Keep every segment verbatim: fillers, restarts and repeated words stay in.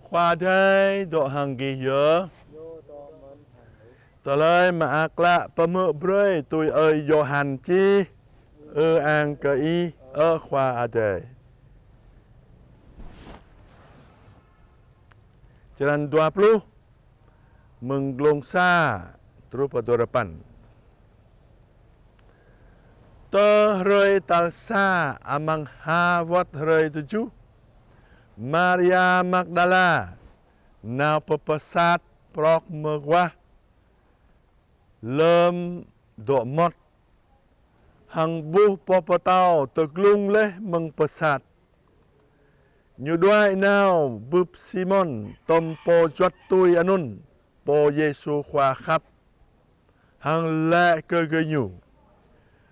Khua Adai dŏ hăng gih yơh. Tơlơi Mơak Klă pơhmư̆ brơi tui ơi Yôhan čih. Ư-ang kơ Ih, ơ Khua Adai. Črăn dua pluh, mơ̆ng glông sa truh pơ dua rơpăn. Tơ hrơi tal sa amăng ha wơ̆t hrơi tơjuh, Maria Magdala nao pơ pơsat prŏk mơguah lơm dŏ mŏt, hăng ƀuh boh pơtâo tơglŭng laih mơ̆ng pơsat. Ñu đuaĭ nao bưp Simôn tŏm pô juăt tui anŭn, pô Yêsu Khua khăp, hăng laĭ kơ gơñu: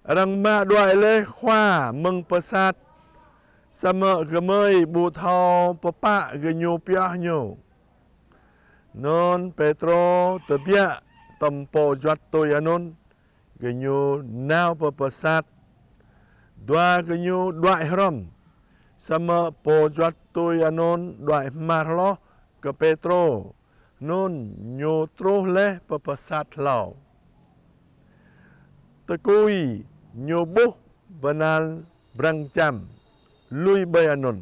Arăng mă đuaĭ laih Khua mơ̆ng pơsat, samơ̆ gơmơi ƀu thâo pơpă gơñu pioh Ñu. Anŭn Pêtrô tơbiă tŏm pô juăt tui anŭn, gơñu nao pơ pơsat. Dua gơñu đuaĭ hrŏm, samơ̆ pô juăt tui anŭn đuaĭ hmar hloh kơ Pêtrô, anŭn ñu truh laih pơ pơsat hlâo. Tơkui ñu ƀuh bơnal brăng čăm lui ƀơi anŭn,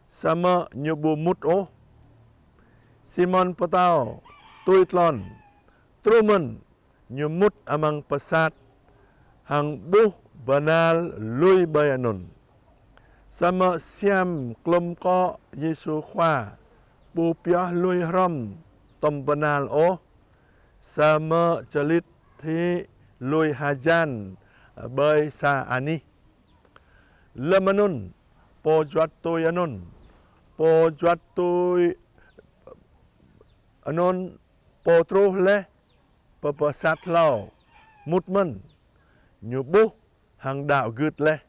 samơ̆ ñu ƀu mŭt ôh. Simôn Pơtâo tui tlôn, truh mơ̆n ñu mŭt amăng pơsat hăng ƀuh bơnal lui ƀơi anŭn. Samơ̆ siam klum akŏ Yêsu Khua ƀu pioh lui hrŏm tŏm bơnal ôh, samơ̆ čơlit hĭ lui hơjăn ƀơi sa anih. Lơm anŭn pô juăt tui anŭn, pô juăt tui anŭn pô truh laih pơ pơsat hlâo mŭt mơ̆n, ñu ƀuh hăng đaŏ gưt laih.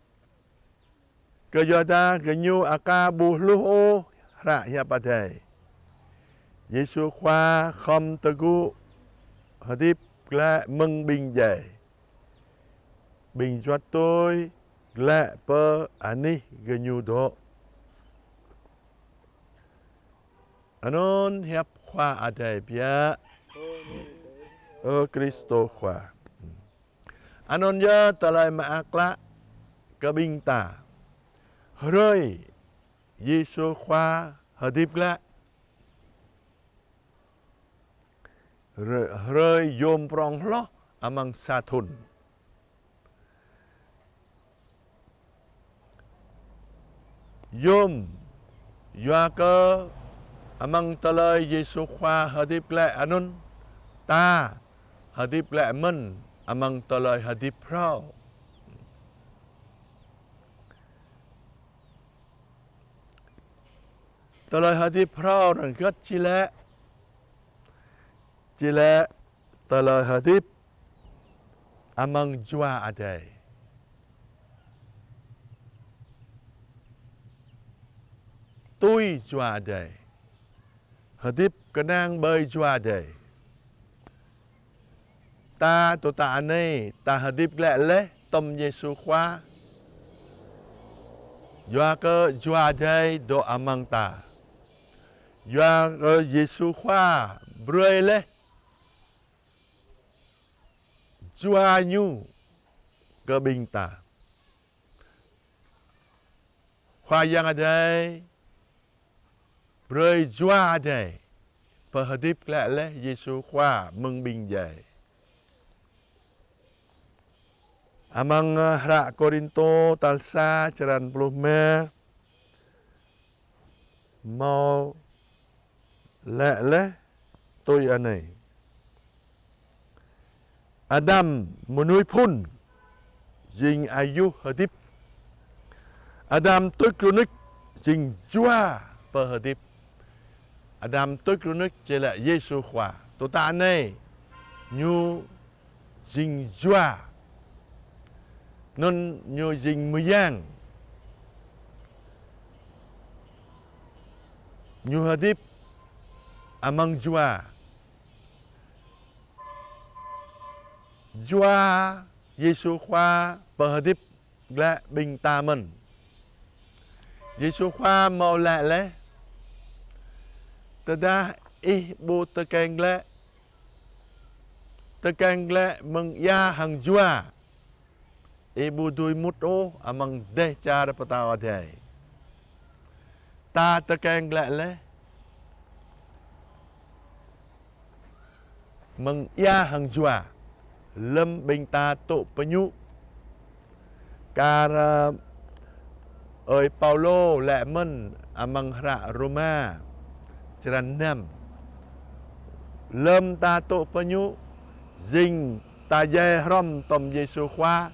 Kơyuadah gơñu aka ƀu hluh ôh hră hiăp Adai: Yêsu Khua khŏm tơgŭ hơdip glaĭ mơ̆ng ƀing djai. Ƀing juăt tui glaĭ pơ anih gơñu dŏ. Anŭn hiăp Khua Adai biă. Ơ Kristô Khua. Anŭn yơh Tơlơi Mơak Klă kơ ƀing ta. Hrơi Yêsu Khua hơdip glaĭ, hrơi, hrơi yôm prŏng hloh amăng sa thŭn. Yôm, yua kơ amăng tơlơi Yêsu Khua hơdip glaĭ anŭn, ta hơdip glaĭ mơ̆n amăng tơlơi hơdip phrâo. Tơlơi hơdip phrâo rơngkơt či lĕ, či lĕ tơlơi hơdip amăng Jua Adai, tui Jua Adai, hơdip kơnang ƀơi Jua Adai. Ta tŭ ta anai, ta hơdip glaĭ laih tŏm Yêsu Khua. Yua kơ Jua Adai dŏ amăng ta. Yua kơ Yêsu Khua brơi laih Jua Ñu kơ ƀing ta. Khua Yang Adai brơi Jua Adai pơhơdip glaĭ laih Yêsu Khua mơ̆ng ƀing djai. Amăng, ơ, hră Kôrintô tal sa črăn pluh rơma, hmâo laĭ laih tui anai: Adam mơnuih phŭn jing ayuh hơdip. Adam tuč rơnuč jing Jua pơhơdip. Adam tuč rơnuč či lĕ Yêsu Khua. Tŭ ta anai, Ñu jing Jua. Anŭn Ñu jing mơyang. Ñu hơdip amăng Jua. Jua Yêsu Khua pơhơdip glaĭ ƀing ta mơ̆n. Yêsu Khua hmâo laĭ laih: Tơdah ih ƀu tơkeng glaĭ, tơkeng glaĭ mơ̆ng ia hăng jua, ih ƀu dưi mŭt ôh amăng dêh čar pơtao adai. Ta tơkeng glaĭ laih mơ̆ng ia hăng jua, lơ̆m ƀing ta tŭ pơñŭ. Kar ơi Paulô laĭ mơ̆n amăng hră Rôma črăn năm. Lơ̆m ta tŭ pơñŭ, jing ta djai hrŏm tom Yêsu Khua,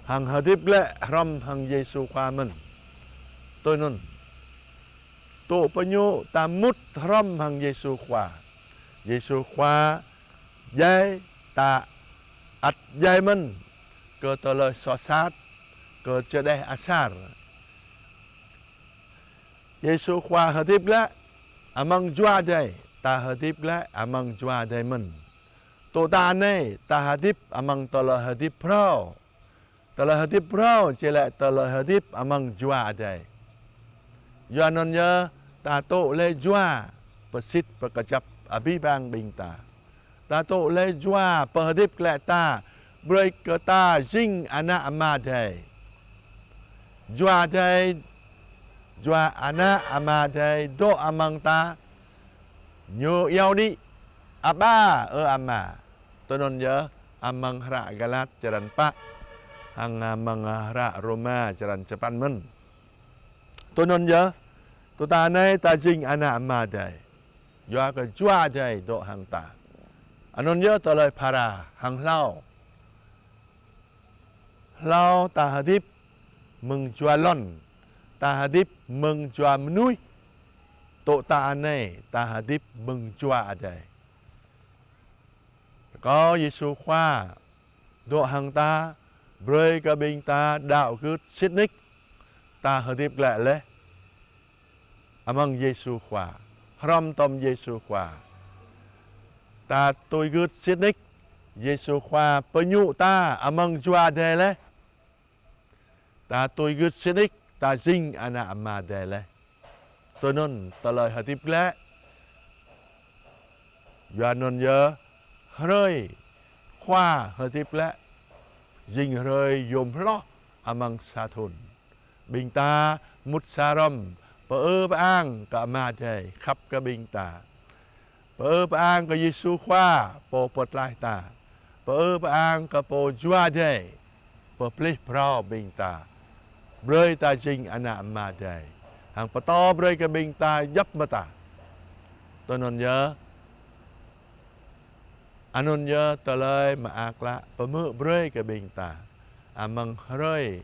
hăng hơdip glaĭ hrŏm hăng Yêsu Khua mơ̆n. Tui anŭn, tŭ pơñŭ ta mŭt hrŏm hăng Yêsu Khua. Yêsu Khua djai ta ăt djai mơ̆n kơ tơlơi soh sat, kơ čơđeh asar. Yêsu Khua hơdip glaĭ amăng Jua Adai, ta hơdip glaĭ amăng Jua Adai mơ̆n. Tŭ ta anai, ta hơdip amăng tơlơi hơdip phrâo. Tơlơi hơdip phrâo či laĭ tơlơi hơdip amăng Jua Adai. Yua anŭn yơh ta tŭ laih Jua pơsit pơkơjăp abih bang ƀing ta. Ta tŭ laih Jua pơhơdip glaĭ ta, brơi kơ ta jing ană Ama Adai. Jua Adai, Jua ană Ama Adai dŏ amăng ta, Ñu iâu đĭ: Aba, ơ Ama. Tui anŭn yơh amăng hră Galat črăn pă, hăng amăng hră Rôma črăn čơpăn mơ̆n. Tui anŭn yơh, tŭ ta anai ta jing ană Ama Adai, yua kơ Jua Adai dŏ hăng ta. Anŭn yơh tơlơi phara hăng hlâo. Hlâo ta hơdip mơ̆ng jua lŏn, ta hơdip mơ̆ng jua mơnuih. Tŭ ta anai, ta hơdip mơ̆ng Jua Adai. Rơkâo Yêsu Khua dŏ hăng ta, brơi kơ ƀing ta đaŏ gưt sĭt nik, ta hơdip glaĭ laih amăng Yêsu Khua, hrŏm tom Yêsu Khua. Ta tui gưt sĭt nik, Yêsu Khua pơñŭ ta amăng Jua Adai laih. Ta tui gưt sĭt nik, ta jing ană Ama Adai laih. Tui anŭn tơlơi hơdip glaĭ. Yua anŭn yơh, hrơi Khua hơdip glaĭ jing hrơi yôm hloh amăng sa thŭn. Ƀing ta mŭt sa hrŏm, pơư pơang kơ Ama Adai khăp kơ ƀing ta. Pơư pơang kơ Yêsu Khua, Pô pơtlaih ta. Pơư pơang kơ Pô Jua Adai, pơplih phrâo ƀing ta, brơi ta jing ană Ama Adai, hăng pơtô brơi kơ ƀing ta djŏp mơta. Tui anŭn yơh, anŭn yơh tơlơi mơak klă pơmư̆ brơi kơ ƀing ta amăng hrơi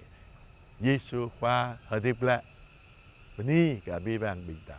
Yêsu Khua hơdip glaĭ. Bơni kơ abih bang ƀing ta.